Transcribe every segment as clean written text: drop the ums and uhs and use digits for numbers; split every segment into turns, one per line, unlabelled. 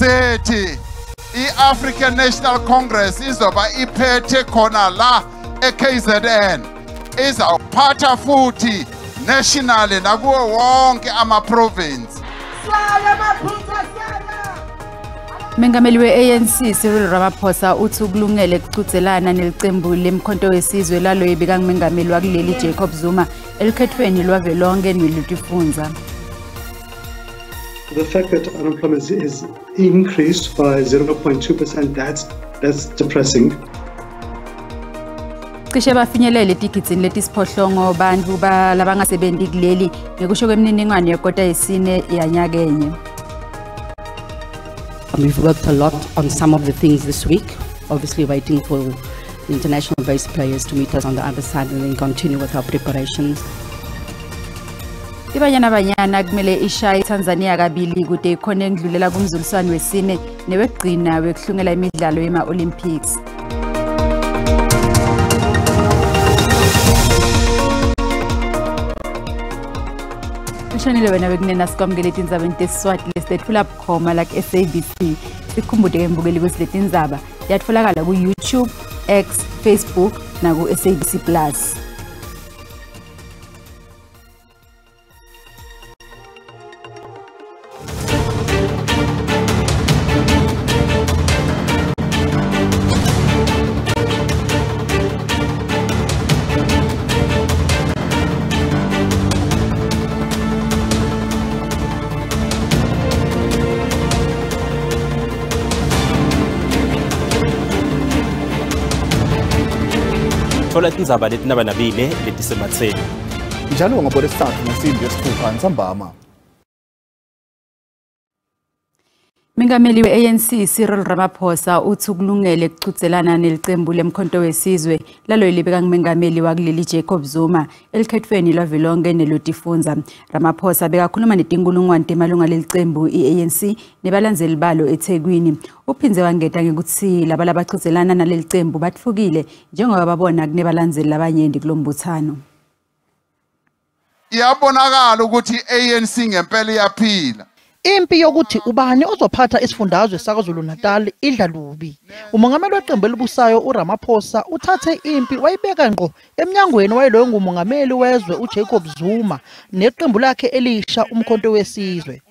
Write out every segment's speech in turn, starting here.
Sethi i-African National Congress izoba iphethe khona la e-KZN, izawuphatha futhi nationally nakuwo wonke ama-province.
Mengameli we-ANC Cyril Ramaphosa uthi ukulungele kuchudzelana nelicembu lemkhonto wesizwe lalo ebekangumengameli wakuleli Jacob Zuma elukhethweni lwavelonkhe nelwetifundza.
The fact that unemployment is increased by 0.2%, that's depressing.
Cishe bafinyelele etigidzini letisiphohlongo bantfu labangasebenti kuleli ngekusho kwemininingwane yekota yesine yanyakenye.
We've worked a lot on some of the things this week, obviously waiting for the international based players to meet us on the other side and then continue with our preparations.
Ibanyana Banyana kumele ishaye Tanzania kabili kude ikhone ukudlulela kumzuliswano wesine newekugcina wekuhlungela imidlalo yema-Olympics. Ushonile wena bekunena sikwamukele tindzaba tesiswati lesitetfula bukhoma la ku-SABC. Sikhumbute-ke mbukeli kutsi letindzaba tiyatfolakala ku-YouTube, X, Facebook naku-SABC Plus.
Thola tindzaba letinabanabile letisematseni
njalo ngabolesithathu ngensimbi yesitfupha ntsambama.
Mengameli we-ANC Cyril Ramaphosa uthi ukulungele kuchudzelana nelicembu lemkhonto wesizwe lalo libekangumengameli wakuleli Jacob Zuma elikhethweni lwavelonkhe nelwetifundza. Ramaphosa bekakhuluma netinkulungwane temalunga lelicembu i-ANC nebalandzeli balo eThekwini. Uphindze wangeta ngekutsi laba labachudzelana nalelicembu batfukile njengoba babona kunebalandzeli labanyenti kulombutsano.
Iyabonakala ukuthi i-ANC ngempela iyaphila.
Impi yokuthi ubani ozophatha isifundazwe saKwaZulu Natal idla lubi. Umongameli weqembu elibusayo uRamaphosa uthathe impi wayibeka ngqo emnyangweni wayeloyo ngumongameli wezwe uJacob Zuma neqembu lakhe elisha umkhonto wesizwe.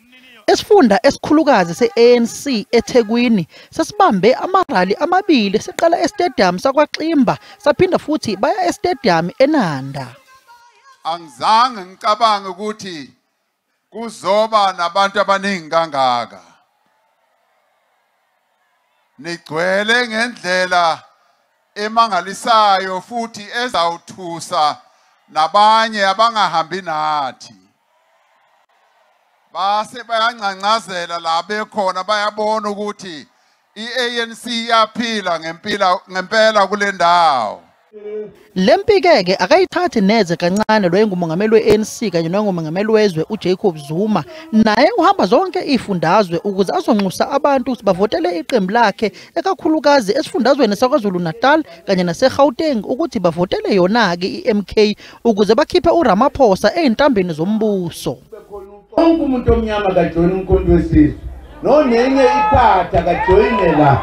Esifunda esikhulukazi se-ANC eThekwini sesibambe amarali amabili siqala estadium sakwaXimba saphinda futhi baya estadium eNanda.
Angizange ngicabange ukuthi kuzoba nabantu abaningi kangaka. Nigcwele ngendlela emangalisayo futhi ezawuthusa nabanye abangahambi nathi. Base bayancancazela la bekhona, bayabona ukuthi i-ANC iyaphila ngempela kule ndawo.
Lempike-ke akayithathi neze kancane lo engumongameli we-ANC kanye nongumongameli wezwe uJacob Zuma. Naye uhamba zonke izifundazwe ukuze azonxusa abantu ukuthi bavotele iqembu lakhe ekakhulukazi esifundazweni saKwaZulu Natal kanye naseGauteng ukuthi bavotele yona-ke i-MK ukuze bakhiphe uRamaphosa ey'ntambeni zombuso.
Wonke umuntu omnyama kajoyine umkhonto wesizwe, nonenye iphatha kajoyine la.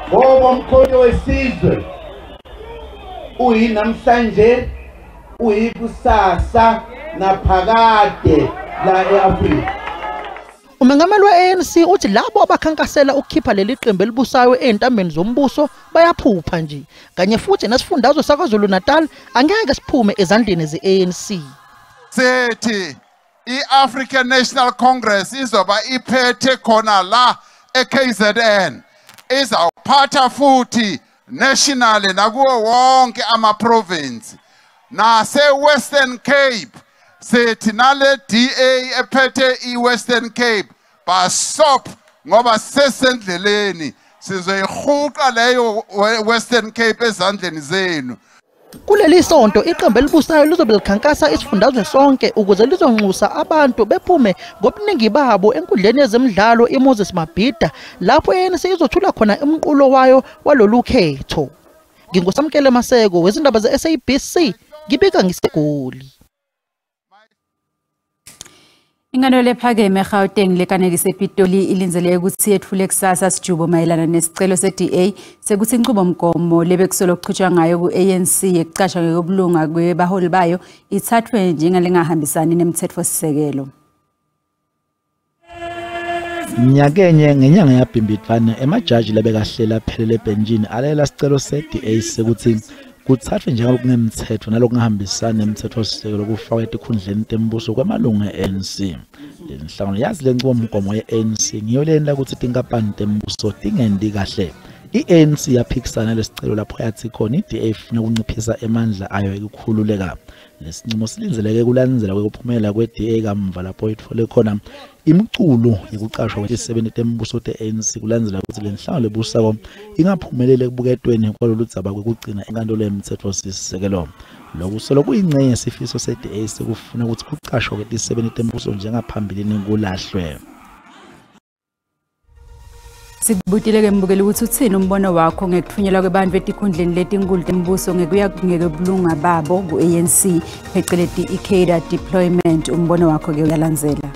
Ngoba umkhonto wesizwe uyinamhlanje, uyikusasa naphakade la e-Afrika.
Umengameli we-ANC uthi labo abakhankasela ukukhipha leli qembu elibusayo ey'ntambeni zombuso bayaphupha nje. Kanye futhi nesifundazwe saKwaZulu Natal angeke siphume ezandleni ze-ANC.
Sethi i-African National Congress izoba iphethe khona la e-KZN, izawuphatha futhi nationally nakuwo wonke ama-province. Nase-Western Cape sethi nale DA ephethe i-Western Cape basop ngoba sesendleleni, sizoyihuqa leyo Western Cape ezandleni zenu.
Kuleli sonto iqembu elibusayo lizobe likhankasa isifundazwe sonke ukuze lizonxusa abantu bephume ngobuningi babo enkundleni yezemidlalo iMoses Mabhida lapho i-ANC izothula khona umqulo wayo walolu khetho. Ngingusamkele Maseko wezindaba ze-SABC ngibika ngiseGoli.
Inkantolo lephakeme eGauteng lekanekise ePitoli ilindeleke ukuthi yetfule kusasa sijubo mayelana nesicelo se-DA sekuthi inqubomgomo lebekusolo kuchutshwa ngayo ku-ANC yekucashwa ngekobulunga kwebaholi bayo ithathwe njengalengahambisani nemthetfosisekelo.
Nyakenye ngenyanga yaBhimbidvwane emajaji labekahlela aphelele ebhentshini alela sicelo se-DA sekuthi kuthathwe njengokungemthetho nalokungahambisani nemthetfosisekelo kufakwa etikhundleni tembuso kwemalungu e-ANC. Le nhlangano yazi le nchubomgomo ye-ANC ngiyo leyenta kutsi tinkampani tembuso tingenti kahle. I-ANC yaphikisana lesicelo lapho yathi khona i-DA ifuna kunciphisa emandla ayo ekukhululeka. Lesinqumo silindzeleke kulandzela kwekuphumela kwe-DA kamva lapho itfole khona imiculu yekucashwa kwetisebenti tembuso te-ANC kulandzela kutsi le nhlangano lebusako ingaphumeleli ekubuketweni kwaloludzaba kwekugcina enkantolo yemtsetfosisekelo. Loku solo kuyincenye yesifiso se-DA sekufuna kutsi kucashwa kwetisebenti tembuso njengaphambilini kulahlwe.
Sikubutile-ke mbukeli ukuthi uthini umbono wakho ngekuthunyelwa kwebantfu etikhundleni letinkulu tembuso ngekuya ngekubulunga babo ku-ANC pheceleti i-cadre deployment. Umbono wakho-ke uyalandzela.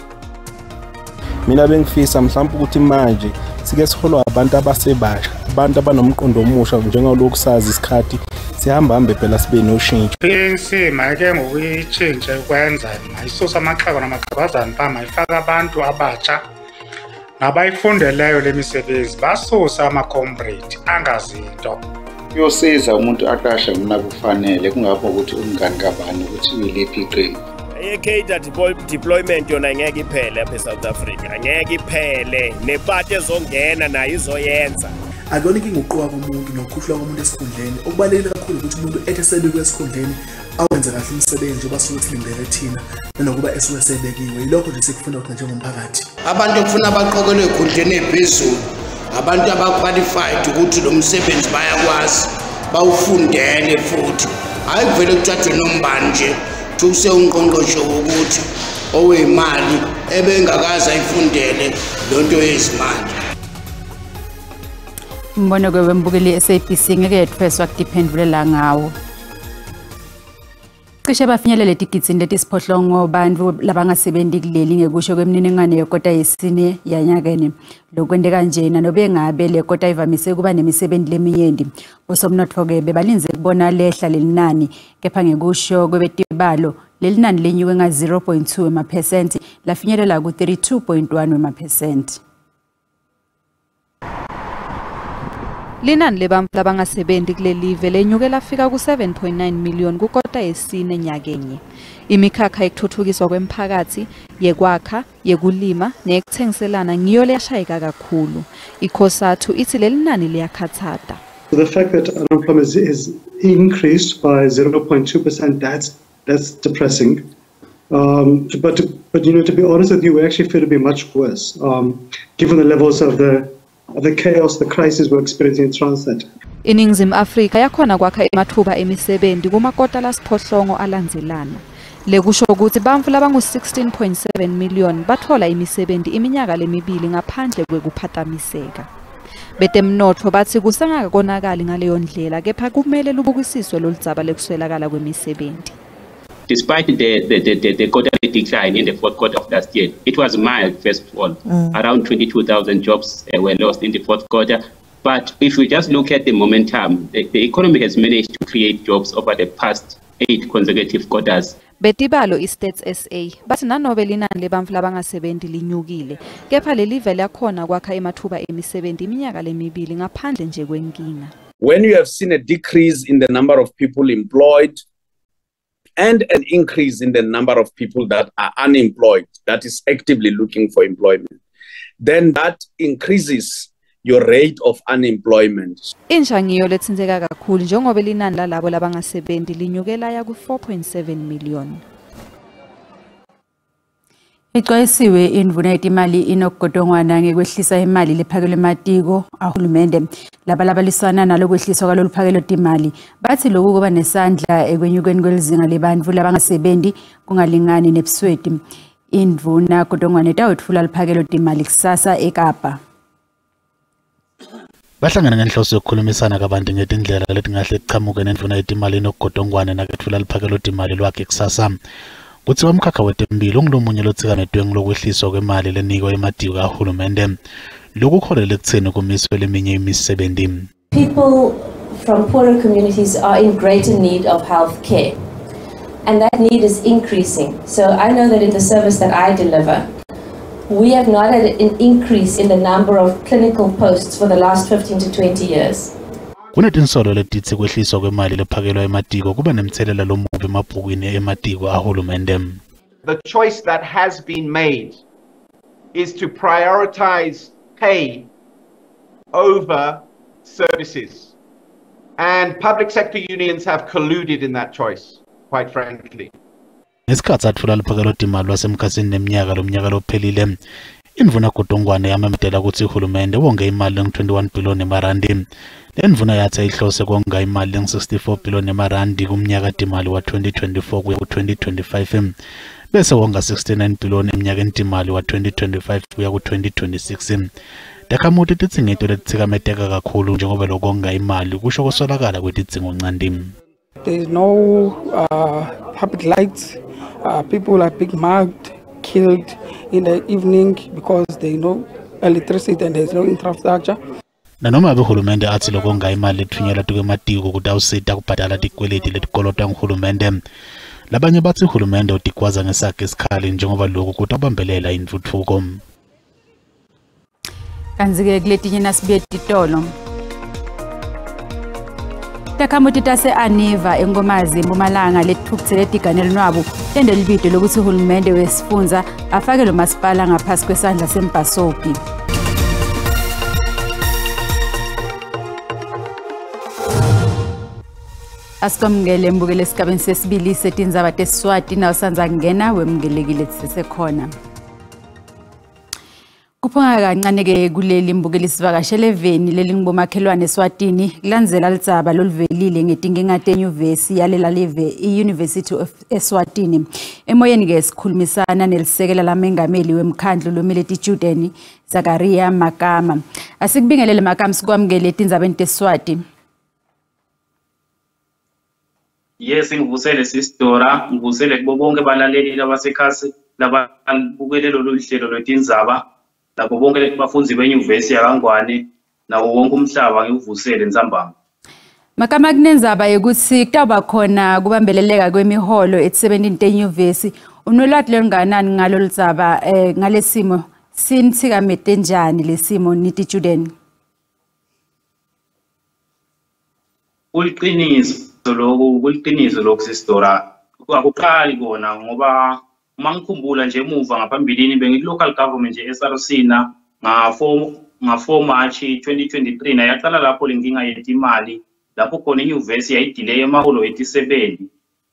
Mina bengifisa mhlawumbe ukuthi manje sike siholwa abantu abasebasha, abantu abanomqondo omusha njengalokhu sazi isikhathi sihamba hambe phela sibe noshintsho.
I-ANC mayike ngokuyitshintshe ukwenza mayisuse amaxhego namaxhegwazana phaa, mayifake abantu abatsha nabayifundeleyo le misebenzi, basuse ama-comrade angazinto.
Kuyosiza umuntu aqashe uma kufanele, kungapho ukuthi umngani kabani ukuthi uyiliphi iqembu.
I-cadre deployment yona ngeke iphele apha eSouth Africa, angeke iphele, nepati ezongena nayo izoyenza.
Akuyona inkinga ukuqoka komuntu nokukhushulwa komuntu esikhundleni. Okubalulekile kakhulu ukuthi umuntu ethi esebekwe esikhundleni awenze kahle umsebenzi njengoba suke silindele thina nanokuba esuke sebekiwe. Yilokho nje sikufunda thina njengomphakathi.
Abantu ekufuna baqokelwe ey'khundleni ey'phezulu abantu abaqualified ukuthi lo msebenzi bayakwazi, bawufundele futhi. Hhayi kuvele kuthathwe nombani nje kuthiwa usewungqongqoshe wokuthi oweyimali ebengakaze ayifundele lo nto yezimali.
Umbono-ke wembukeli SABC ngeke yetfweswa kutiphendvulela ngawo. Cishe bafinyelele etigidini letisiphohlongo bantfu labangasebenti kuleli ngekusho kwemininingwane yekota yesine yanyakeni. Lokwenteka njena nobe ngabe le kota ivamise kuba nemisebenti leminyenti. Bosomnotfo-ke bebalindze kubona lehla lelinani, kepha ngekusho kwebetibalo lelinani lenyuke nga-0.2 emaphesenti lafinyelela ku-32.1 wemaphesenti.
Linani lebantfu labangasebenti kulelive lenyuke lafika ku-7.9 million kukota yesine nyakenye. Imikhakha yekutfutfukiswa kwemphakatsi, yekwakha, yekulima neyekutsengiselana ngiyo leyashayeka kakhulu. ICOSATU itsi lelinani liyakhatsata.
The fact that unemployment is increased by 0.2%, that's depressing. But you know, to be honest with you, we actually feel to be much worse, given the levels of the chaos, the crisis we're experiencing in Transnet.
INingizimu Afrika yakhona kwakha ematfuba emisebenti kumakota lasiphohlongo alandzelana. Lekusho kutsi bantfu labangu-16.7 million batfola imisebenti iminyaka lemibili ngaphandle kwekuphatamiseka. Betemnotfo batsi kusengakakonakali ngaleyo ndlela, kepha kumele lubukisiswe loludzaba lekuswelakala kwemisebenti.
Despite the quarterly decline in the fourth quarter of last year, it was mild, first of all. Around 22,000 jobs were lost in the fourth quarter. But if we just look at the momentum, the economy has managed to create jobs over the past 8 consecutive quarters.
Betibalo iStats SA bathi nanobe linani lebantfu labangasebenti linyukile, kepha lelive liyakhona kwakha ematfuba emisebenti iminyaka lemibili ngaphandle nje kwenkinga.
When you have seen a decrease in the number of people employed and an increase in the number of people that are unemployed, that is actively looking for employment, then that increases your rate of unemployment.
Insha ngiyo letsintseka kakhulu njengoba linani lalabo labangasebenti linyukela ya ku-4.7 million.
Icwayisiwe indvuna yetimali Enoch Godongwana ngekwehlisa imali lephakelwe ematiko ahulumende. Laba labalisana nalokwehliswa kwaloluphakelo timali bathi lokhu kuba nesandla ekwenyukeni kwelizinga lebantfu labangasebenti kungalingani nebusweti. Indvuna Godongwana itawetfula liphakelo timali kusasa eKapa.
Bahlangana ngenhloso yokukhulumisana kabanti ngetindlela letingahle tichamuke nendvuna yetimali Enoch Godongwana naketfula liphakelo timali lwakhe kusasa. Kutsiwa umkhakha wetemphilo ungulomunye lotsikanetwe ngulokwehlisa kwemali lenikwa ematiko ahulumende. Lokhu kuholele ekutseni kumiswe leminye imisebenti.
People from poorer communities are in greater need of health care, and that need is increasing. So I know that in the service that I deliver, we have not had an increase in the number of clinical posts for the last 15 to 20 years.
Kunetinsolo letitsi kwehliswa kwemali lephakelwa ematiko kuba nemtselela lomubi emabhukwini ematiko ahulumende.
The choice that has been made is to prioritize pay over services. And public sector unions have colluded in that choice, quite frankly.
Ngesikhatsi atfula luphakelo timali lwasemkhatsini neminyaka lomnyaka lophelile, Indvuna Godongwane yamemedela kutsi uhulumende wonge imali lengu-21 billion emarandi. Lendvuna yatsi ayihlose konga imali lengu-64 billion emarandi kumnyaka timali wa-2024 kuya ku-2025, bese wonga 69 billion eminyakeni timali wa-2025 kuya ku-2026. Takhamuti titsi ngito letitsikameteka kakhulu njengoba lokonga imali kusho kuswelakala kwetidzingoncandi.
There is no public lights. People are being mugged, killed in the evening because there is no electricity and there is no infrastructure.
Nanoma abehulumende atsi lokonga imali letfunyelwa tukematiko kutawusita kubhadala tikweleti letikolotwa nguhulumende. Labanye batsi uhulumende utigwaza ngesakhe isikhali njengoba lokhu kutawubambelela intfutfuko.
Kantsi-ke kuletinye nasibuye titolo. Takhamuti tase-Aniva eNkomazi eMpumalanga letitfukutsele tiganele nwabo tente libito lokuthi uhulumende wesifundza afake lo masipala ngaphasi kwesandla sembhasobhi. Asikwamukele mbukele esigabeni sesibili setindzaba teSiswati nawusandza kungena wemukelekile sisekhona. Kuphunga kancane-ke kuleli mbukeli sivakashele eveni lelingubomakhelwane eSwatini kulandzela ludzaba loluvelile ngetinkinga tenyuvesi yalela live i-University of Eswatini. Emoyeni-ke sikhulumisana nelisekela lamengameli wemkhandlu lomele titjudeni Zakaria Makama. Asikubingelele Makama, sikwamukele etindzabeni teSiswati.
Yes, ngivusele Sisidora, ngivusele kubo bonke balaleli labasekhasi lababukele lolu hlelo lwetindzaba, labo bonke bafundzi benyuvesi yaKangwane nawo wonke umhlaba ngivusele ntsambama.
Makama, kunendzaba yekutsi kutawuba khona kubambeleleka kwemiholo etisebentini tenyuvesi. Unolwati lolungakanani ngalolu dzaba, ngalesimo sinithikamete njani lesimo nititjudeni?
Kuliqiniso lokhu, kuliqiniso lokhu Sisidora. Akuqali kona ngoba uma ngikhumbula nje emuva ngaphambilini bengiku-local government nje SRC na nga-4 March 2023 na yaqala lapho le nkinga yetimali lapho khona inyuvesi yayidileya emaholo etisebenti.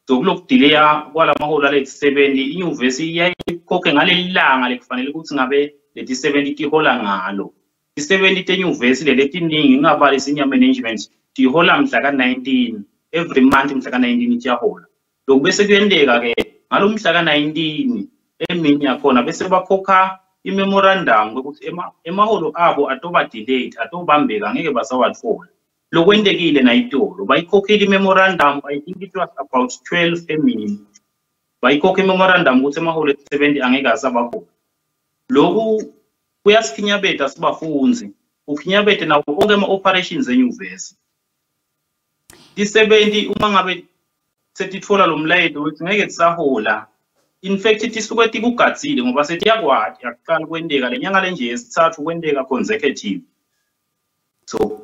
So kulokhu dileya kwala maholo aletisebenti inyuvesi iyayikhokhe ngaleli langa lekufanele ukuthi ngabe letisebenti tihola ngalo. Tisebenti tenyuvesi leletiningi ngingabali senior management tihola mhla ka-19 every month, mhla ka-19 tiyahola. Lokhu bese kuyenteka ke ngalo mhla ka-19 emini yakhona bese bakhokha i-memorandum ukuthi emaholo abo atoba delayed, atobambeka, ngeke basawathola. Lokwentekile nayitolo bayikhokhile i-memorandum, I think it was about 12 emini. Bayikhokha i-memorandum ukuthi emaholo e-70 angeke asabakhona. Lokhu kuyasikhinyabeta sibafundzi, ukhinyabete nawo onke ama-operations enyuvesi. Tisebenti uma ngabe setitfola lo mlayeto ukuthi ngeke tisahola, in fact tisuke tikugadzile ngoba setiyakwati akuqali kwenteka le nyanga lenje yesithathu kwenteka consecutive. So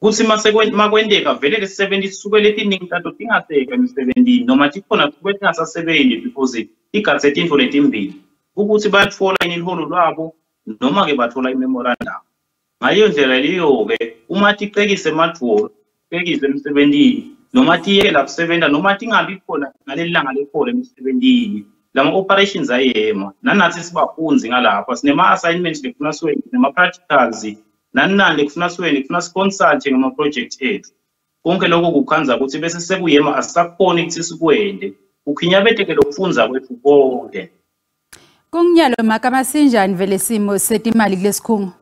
kutsi makwenteka vele lesisebenti sisuke letiningi tato tingaseka emisebentini noma tikhona suke tingasasebenzi because tigadze tintfo letimbili ukuthi batfola yini liholo lwabo noma ke batfola i-memorandum. Ngaleyo ndlela leyo-ke uma ticekise emadvolo, ticekise emsebentini noma tiyekela kusebenta noma tingabi khona ngaleli langa lekhona emsebentini, lama operations ayema. Nanathi sibafundzi ngalapha sinema-assignments lekufuna siwente, sinema-practicals nani nani lekufuna siwente, kufuna siconsulte ngama-project ethu. Konke lokho kukhandza ukuthi bese sekuyema asisakhoni ukuthi sikwente, kukhinyabeteke lokufundza kwethu konke.
Kunginyalo Makama, sinjani vele simo setimali kulesikhungo?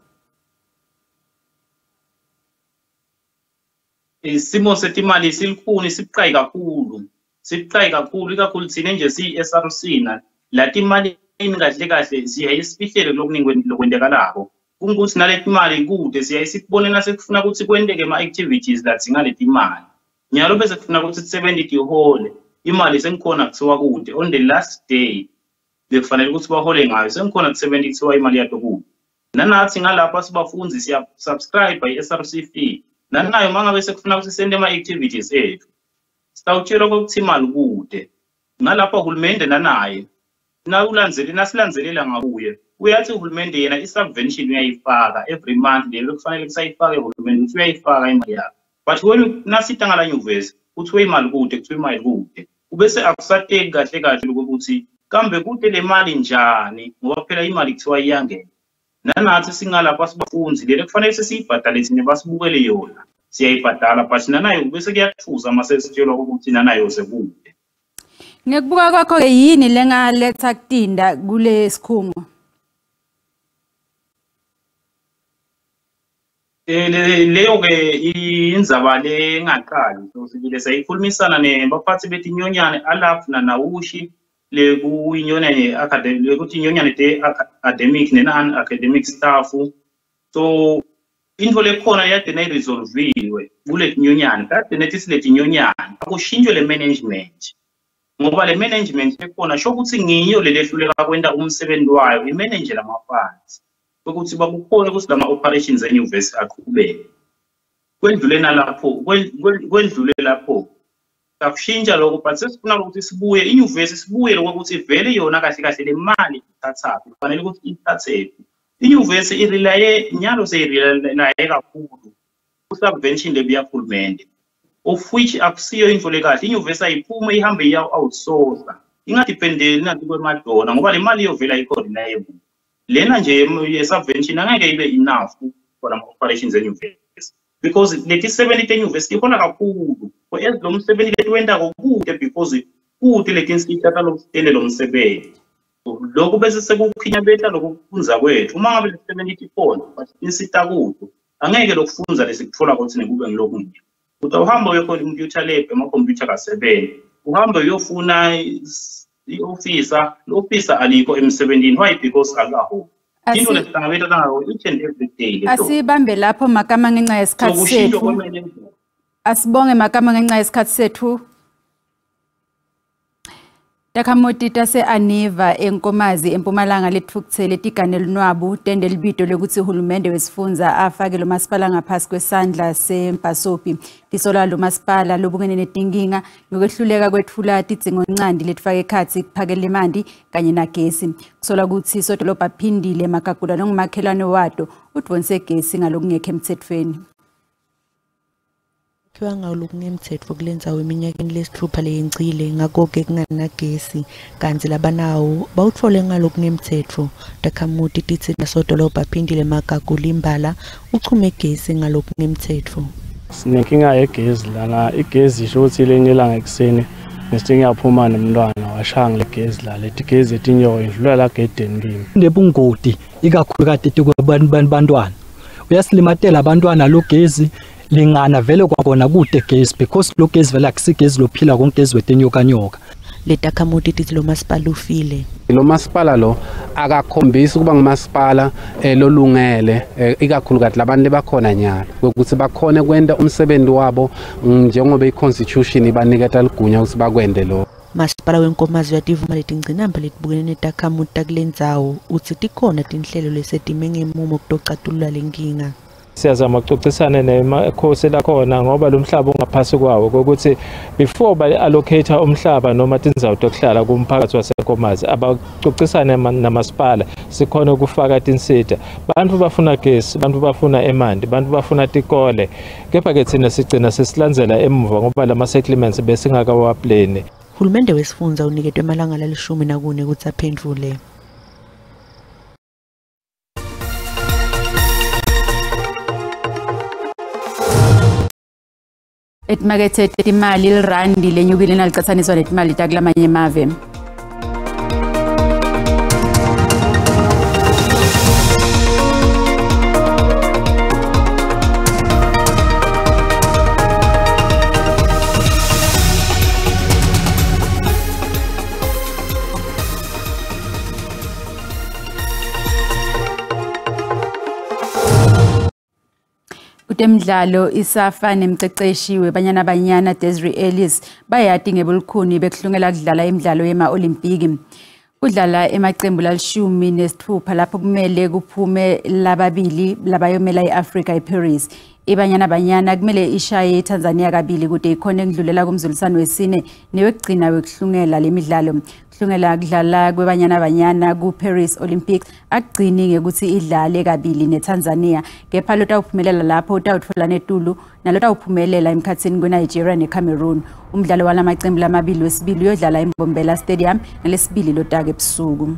Isimo setimali silikhuni, sibucayi kakhulu. Sibucayi kakhulu ikakhulu thina nje siyi-SRC na lati imali kahle kahle siyaye sifihlele lokuningi lokwentekalako. Kungukuthi naleti mali kude siyaye sikubone nasekufuna ukuthi kwenteke ama-activities ladzinga leti mali. Nyalo bese kufuna ukuthi sisebente tihole imali sengikhona kuthiwa kude on the last day bekufanele ukuthi bahole ngayo sengikhona ku-70 kuthiwa imali yato kude. Nanathi ngalapha sibafundi siya-subscribe i-SRC fee. Nanayo uma ngabe sekufuna ukuthi sente ama-activities ethu sitawutshelwa ukuthi imali kude. Ngalapha uhulumende nanaye nawulandzele nasilandzelela ngakuye uyathi uhulumende yena i-subvention uyayifaka every month leyo kufanele kusayifake uhulumende ukuthi uyayifaka imali yakhe. But when nasita ngala nyuvesi kuthiwe imali kude kuthiwe imali kude ubese akusateki kahle kahle ukuthi kambe kude le mali njani ngoba phela imali kuthiwa iyangena. Nanathi singalapha sibafundi lele kufanele sesiyibhadale thina basibukele yona siyayibhadala but nanayo bese kuyathuza uma sesitshelwa ukuthi nanayo sekude.
Ngekubuka kwakho ke yini lengaletha kutinda kule sikhungo?
Leyo ke indzaba lengaqali so sibile sayikhulumisana nebaphathi betinyonyane alaf na nawushi lekuyinyonyane academic lekuthi inyonyane te academic ne non academic staff. So into lekhona yade nayiresolviwe kule tinyonyane kade nethi siletinyonyane akushintshwe le management ngoba le management ekhona sho ukuthi ngiyo lelehluleka kwenta umsebenzi wayo imanage lama-funds ukuthi bakukhona ukuthi lama operations enyuvesi aqhubeke. Kwendlule nalapho kwendlule lapho akushintsha lokho but sesifuna ukuthi sibuye inyuvesi sibuye lokuthi vele yona kahle kahle le mali ithathaphi kufanele ukuthi ithathephi. Inyuvesi irelaye nyalo seyirelaye kakhulu ku-subvention lebuya kuhulumende of which akusiyo into lekahle. Inyuvesi ayiphume ihambe iya outsource ingadependeli nathi kwemadona ngoba le mali iyovela ayikho reliable. Lena nje ye-subvention angeke ibe enough for ama-operations enyuvesi because leti 70 tenyuvesi ikhona kakhulu whereas lo msebenzi leti wentako kude because kude letinsita talokutele lo msebenzi. Lokhu bese sekukhinyabeta lokufundza kwethu uma ngabe le 70 ikhona but insita kude angeke lokufundza lesikutfola ukuthi kube ngilokunye. Utawuhamba uye computer lab amakhompyutha kasebenzi uhambe uyofuna i-officer i-officer alikho emsebenzini why because akaho into lesihlangabetana nayo each and every day.
Asibambe lapho Makama ngenxa yesikhathi sethu. Asibonge Makama ngenxa yesikhathi sethu. Takhamuti tase-Aniva eNkomazi eMpumalanga lethukuthele tigane lunwabu tende libito lokuthi uhulumende wesifundza afake lo masipala ngaphasi kwesandla sembhasopi. Tisola lo masipala lobukene netinkinga ngokwehluleka kwetfula tidzingoncandi letifaka ekhatsi kuphakela emanti kanye nagesi. Kusola kutsi sodolobha Phindile Magagula longumakhelwane wato udvonse gesi ngalokungekho emtsetfweni.
Kuthiwa ngalokungemtsetfo kulendzawo eminyakeni lesitfupha leyengcile ngako-ke kunganagesi kantsi labanawo bawutfole ngalokungemtsetfo. Takhamuti titsi nasodolobha Phindile Magagula imbala uchume gesi ngalokungemtsetfo.
Sinenkinga yegezi lana, igezi isho ukuthi lenye ilanga ekuseni nesithi ngiyaphuma nemntwana washaya ngale gezi la leti gezi etinyoka indlula la gedeni kimi.
Nebungoti ikakhulukati bantwana uyasilimatela abantwana lo gezi lingana vele kwakona kude gesi because lo gesi vele akusigezi lophila konke wetinyokanyoka.
Letakhamuti titsi lo masipala ufile.
Lo masipala lo akakhombisi ukuba ngumasipala lolungele ikakhulukati labantu lebakhona nyalo ukuthi bakhone kwenta umsebenzi wabo njengoba i-constitution ibaniketa ligunya ukuthi bakwende lo.
Masipala weNkomazi uyativuma letingcinamba letibukene netakhamuti takulendzawo utsi tikhona tinhlelo lesetime ngemumo kutocatulula lenkinga.
Siyazama ukuxoxisana nemakhosi lakhona ngoba lo mhlaba ungaphasi kwawo ukuthi before ba-allocate umhlaba noma tindzawo tokuhlala kumphakathi waseNkomazi abaxoxisane namasipala sikhona ukufaka tinsita. Bantu bafuna gesi, bantu bafuna emanti, bantu bafuna tikole kepha-ke thina sigcina sesilandzela emuva ngoba lama-settlements besingakawapleni.
Hulumende wesifundza uniketwe emalanga la-14 kutsi aphendvule.
Etimakethe tetimali lirandi lenyukile nalicatsaniswa netimali takulamanye emave. Kutemidlalo isafa nemceceshi weBanyana Banyana Desiree Ellis bayati ngebulikhuni bekuhlungela kudlala imidlalo yema-Olimpiki. Kudlala emacembu la-16 lapho kumele kuphume lababili labayomela i-Afrika eParis. IBanyana Banyana kumele ishaye iTanzania kabili kude ikhone ukudlulela kumzuliswano wesine newekugcina wekuhlungela lemidlalo. Kuhlungela kudlala kweBanyana Banyana ku-Paris Olympics akugcini ngekuthi idlale kabili neTanzania, kepha lotawuphumelela lapho utawutfola netulu nalotawuphumelela emkhatsini kweNigeria neCameroon. Umdlalo walamacembu lamabili wesibili uyodlala eMbombela Stadium ngalesibili lotaka ebusuku.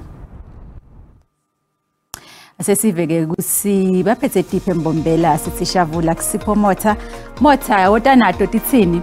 Asesiveke kusi baphethe tiphe Mbombela sithi shavula kusipho Motha. Motha wotanato titsini?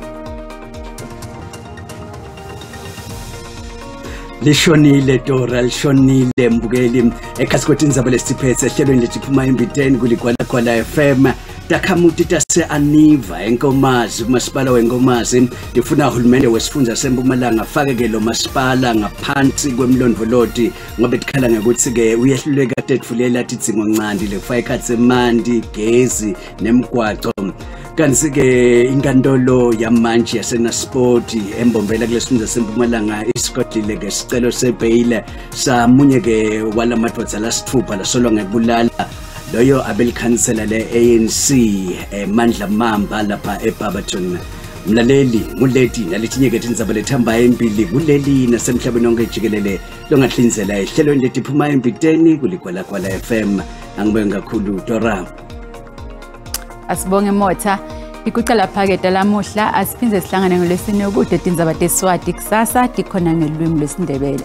Lishonile Dora, lishonile mbukeli ekhasi kwetindzaba lesiphethe ehlelweni letiphuma embiteni kuligwalagwala FM. Takhamuti tase-Aniva eNkomazi, kumasipala weNkomazi tifuna uhulumende wesifundza seMpumalanga afake-ke lo masipala ngaphansi kwemlondvoloti ngoba tikhala ngekuthi-ke uyehluleka tetfulela tidzingoncandi lekufaka ekhatsi emanti, gezi nemgwaco. Kanti-ke inkantolo yamantshi yaseNaspoti eMbombela kulesifundza seMpumalanga isigodlile-ke sicelo sebheyile samunye-ke walamadvodza lasitfupha lasolwa ngekubulala loyo abelikhansela le-ANC Mandla Mamba lapha eBarberton. Mlaleli nguleti naletinye-ke tindzaba letihamba embili kuleli nasemhlabeni wonke jikelele longahlinzela ehlelweni letiphuma embiteni kuligwalagwala FM. Angibonge kakhulu Dora.
Asibonge Motha. Ikucala phaketa lamuhla asiphindze sihlangane ngolwesine ukude tindzaba teSwati kusasa tikhona ngelwimi lwesiNdebele.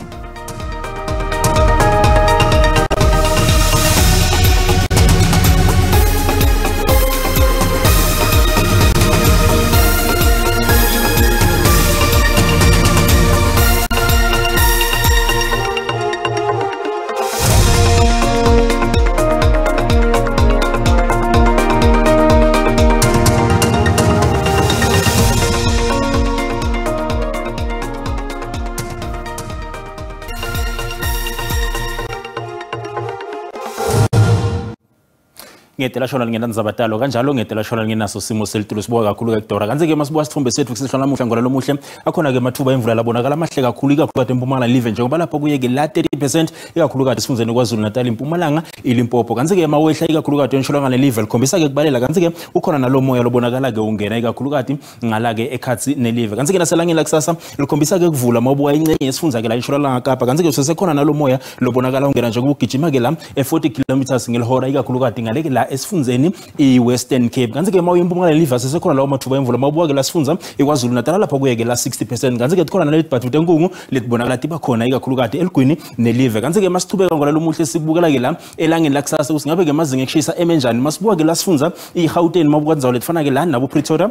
Ngedela shona lingenandzaba talo kanjalo ngedela shona lingenaso simo selitulu sibuka kakhulu ke Dora. Kanti ke masibuka sithombe sethu kusihlwa namuhla ngola lomuhle akhona ke mathuba emvula labonakala amahle kakhulu ikakhulukazi eMpumalanga live njengoba lapha kuye ke la 30% ikakhulukazi esifundzeni KwaZulu Natal, iMpumalanga, iLimpopo. Kanti ke mawehla ikakhulukazi entshonalanga live likhombisa ke kubalela. Kanti ke ukhona nalomoya lobonakala ke ungena ikakhulukazi ngala ke ekhatsi nelive. Kanti ke naselangeni lakusasa likhombisa ke kuvula mawubuka incenye yesifundza ke la entshonalanga Kapa. Kanti ke sesekhona nalomoya lobonakala ungena njengoba ugijima ke la 40 km ngelihora ikakhulukazi ngale ke la esifundzeni iWestern Cape. Kanti ke mawuya eMpumalanga live sesekhona lawo mathuba emvula mawubuka ke la sifundza iKwaZulu Natal lapha kuye ke la 60%. Kanti ke khona naleti tenkungu letibonakala tiba khona ikakhulukati eligwini nelive. Kanti ke masichubeka ngola lomuhle sikubukela ke la elangeni lakusasa ukuthi ngabe ke mazinga ekushisa emenjani. Masibuka ke la sifundza iGauteng mawubuka ndzawo letifana ke la nabo Pretoria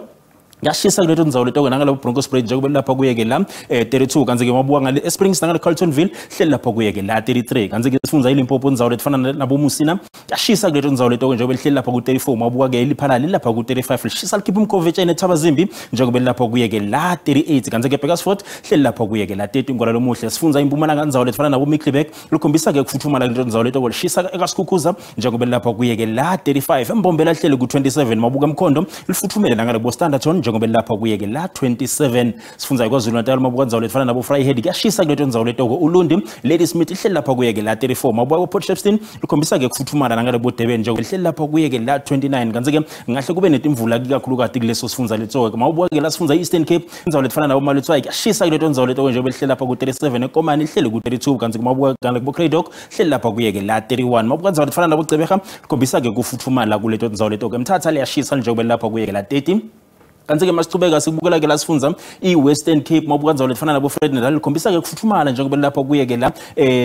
yashisa kuleto ndzawo leto nangalo Broncos Bridge njengoba lapha kuye ke la 32. Kanti ke mabuka ngale eSprings nangale Carltonville hleli lapha kuye ke la 33. Kanti ke sifundza iLimpopo ndzawo letifana nabo Musina yashisa kuleto ndzawo leto njengoba lihleli lapha ku 34. Mabuka ke iliphalali lapha ku 35 lishisa likhipha umkhovetshene eThabazimbi njengoba lapha kuye ke la 38. Kanti ke Bakersford hleli lapha kuye ke la 30 ngola lomuhle. Sifundza iMpumalanga ndzawo letifana nabo Middelburg likhombisa ke kufuthumala kuleto ndzawo leto lishisa ekaSkhukhuza njengoba lapha kuye ke la 35. eMbombela hleli ku 27. Mabuka Mkhondo lifuthumele nangale bo Standerton njengoba lapha kuye ke la 27. Sifundza iKwaZulu Natal mabuka ndzawo letifana nabo Vryheid kuyashisa kuleto ndzawo leto Ulundi Ladysmith ihleli lapha kuye ke la 34. Mabuka Port Shepstone likhombisa ke kufuthumala nangale bo Durban njengoba lihleli lapha kuye ke la 29. Kanti ke ngahle kube netimvula kakhulukati kuleso sifundza letso ke mabuka ke la sifundza Eastern Cape indzawo letifana nabo Maletswai kuyashisa kuleto ndzawo leto njengoba lihleli lapha ku 37. eKomani lihleli ku 32. Kanti ke mabuka ngale bo Cradock lihleli lapha kuye ke la 31. Mabuka ndzawo letifana nabo Gqeberha likhombisa ke kufuthumala kuleto ndzawo leto ke Mthatha liyashisa njengoba lapha kuye ke la 30. Kanti ke masichubeka sikubukela ke la sifundza iWestern Cape mabuka ndzawo letifana nabo Fred Natal likhombisa ke kufuthumala njengoba lapha kuye ke la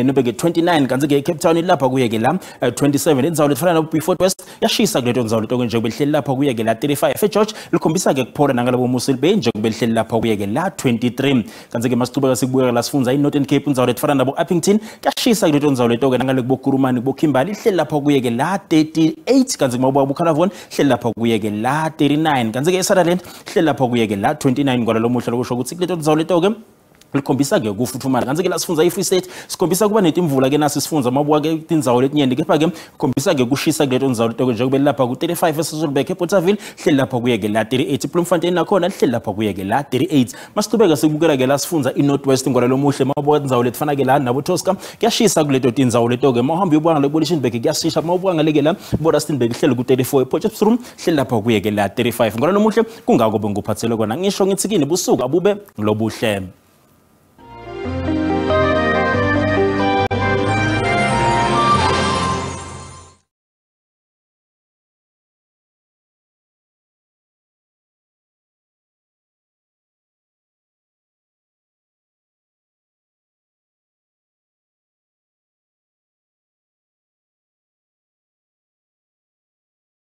nobe ke 29. Kanti ke Cape Town lapha kuye ke la 27. Indzawo letifana nabo Beaufort West yashisa kuleto ndzawo leto njengoba lihleli lapha kuye ke la 35. eGeorge likhombisa ke kuphola nangalabo Mossel Bay njengoba lihleli lapha kuye ke la 23. Kanti ke masichubeka sikubukela la sifundza iNorthern Cape indzawo letifana nabo Upington yashisa kuleto ndzawo leto ke nangale kubo Kurumani kubo Kimberley lihleli lapha kuye ke la 38. Kanti mabuka Bucalavon lihleli lapha kuye ke la 39. Kanti ke eSutherland hleli lapha kuye ke la 29 ngola lomuhle lokusho ukuthi kuleto ndzawo leto ke Likhombisa-ke kufuthumala, kanti-ke la sifundza i-Free State sikhombisa kuba netimvula ke nasi sifundza mabuka-ke tindzawo letinyenti, kepha-ke khombisa-ke kushisa kuleto ndzawo leto njengoba lapha ku-35 eSasolburg, eBothaville hleli lapha kuye-ke la 38, Bloemfontein nakhona lihleli lapha kuye-ke la 38. Masichubeka sikubukela-ke la sifundza i-North West ngona lomuhle, mabuka tindzawo letifana-ke la nabo-Tosca, kuyashisa kuleto tindzawo leto-ke. Mawuhambe uyobuka ngale kubo-Lichtenburg kuyashisha, mawubuka ngale-ke la bo-Rustenburg hleli ku-34, ePotchefstroom hleli lapha kuye-ke la 35. Ngona lomuhle kungako bengikuphathele kona, ngisho ngithi kini busuku abube lobuhle.